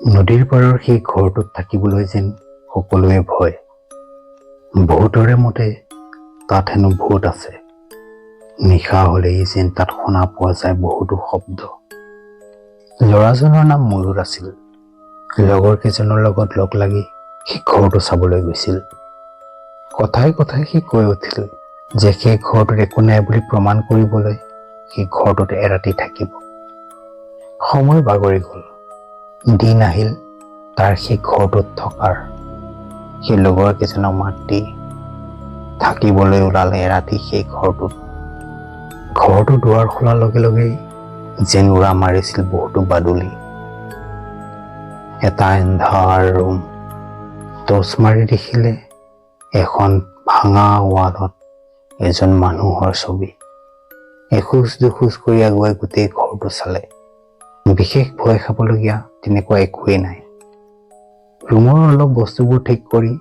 নদীৰ পাৰৰ সেই ঘৰটোত থাকিবলৈ যেন সকলোৱে ভয়। বহুতৰে মতে তাত হেনো ভূত আছে। নিশা হ'লেই যেন তাত শুনা পোৱা যায় বহুতো শব্দ। ল'ৰাজনৰ নাম ময়ূৰ আছিল। লগৰ কেইজনৰ লগত লগ লাগি সি ঘৰটো চাবলৈ গৈছিল। কথাই কথাই সি কৈ উঠিল যে সেই ঘৰটোত একো নাই বুলি প্ৰমাণ কৰিবলৈ সি ঘৰটোত এৰাতি থাকিব। সময় বাগৰি গ'ল। দিন আহিল তাৰ সেই ঘৰটোত থকাৰ। সি লগৰ কেইজনক মাত দি থাকিবলৈ ওলালে এৰাতি সেই ঘৰটোত। ঘৰটোৰ দুৱাৰ খোলাৰ লগে লগেই যেন উৰা মাৰিছিল বহুতো বাদুলি। এটা এন্ধাৰ ৰুম। টৰ্চ মাৰি দেখিলে এখন ভাঙা ৱালত এজন মানুহৰ ছবি। এখোজ দুখোজ কৰি আগুৱাই গোটেই ঘৰটো চালে। বিশেষ ভয় খাবলগীয়া তেনেকুৱা একোৱেই নাই। ৰুমৰ অলপ বস্তুবোৰ ঠিক কৰি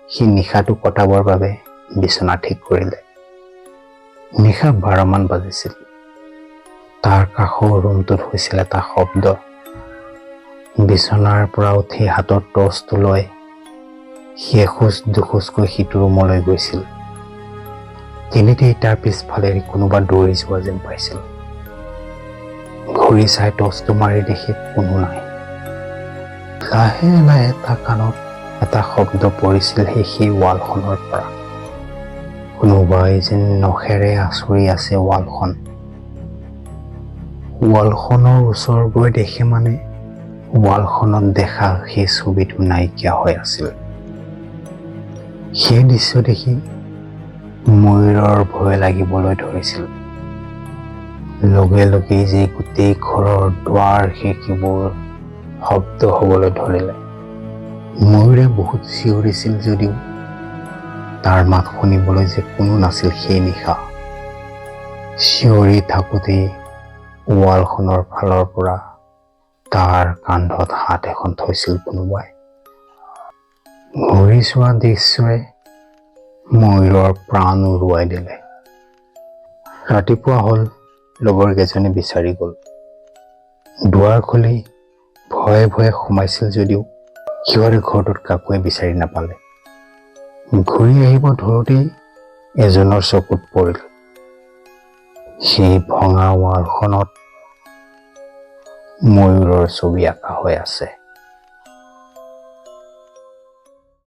সি নিশাটো কটাবৰ বাবে বিচনা ঠিক কৰিলে। নিশা 12মান বাজিছিল। তাৰ কাষৰ ৰুমটোত হৈছিল এটা শব্দ। বিচনাৰ পৰা উঠি হাতত টৰ্চটো লৈ সি এখোজ দুখোজকৈ সিটো ৰুমলৈ গৈছিল। তেনেতেই তাৰ পিছফালেৰে কোনোবা দৌৰি যোৱা যেন পাইছিল। ঘূৰি চাই টৰ্চটো মাৰি দেখি কোনো নাই। লাহে লাহে তাৰ কাণত এটা শব্দ পৰিছিল সেই ৱালখনৰ পৰা। কোনোবাই যেন নখেৰে আঁচুৰি আছে ৱালখন। ৱালখনৰ ওচৰ গৈ দেখে মানে ৱালখনত দেখা সেই ছবিটো নাইকিয়া হৈ আছিল। সেই দৃশ্য দেখি ময়ূৰৰ ভয় লাগিবলৈ ধৰিছিল। লগে লগেই যে গোটেই ঘৰৰ দুৱাৰ খিৰিকীবোৰ শব্দ হ'বলৈ ধৰিলে। ময়ূৰে বহুত চিঞৰিছিল যদিও তাৰ মাত শুনিবলৈ যে কোনো নাছিল সেই নিশা। চিঞৰি থাকোঁতেই ৱালখনৰ ফালৰ পৰা তাৰ কান্ধত হাত এখন থৈছিল কোনোবাই। ঘূৰি চোৱা দৃশ্যই ময়ূৰৰ প্ৰাণ উৰুৱাই দিলে। ৰাতিপুৱা হ'ল। লগৰ কেইজনে বিচাৰি গ'ল। দুৱাৰ খুলি ভয়ে ভয়ে সোমাইছিল যদিও সিহঁতে ঘৰটোত কাকোৱে বিচাৰি নাপালে। ঘূৰি আহিব ধৰোঁতেই এজনৰ চকুত পৰিল সেই ভঙা ৱালখনত ময়ূৰৰ ছবি আঁকা হৈ আছে।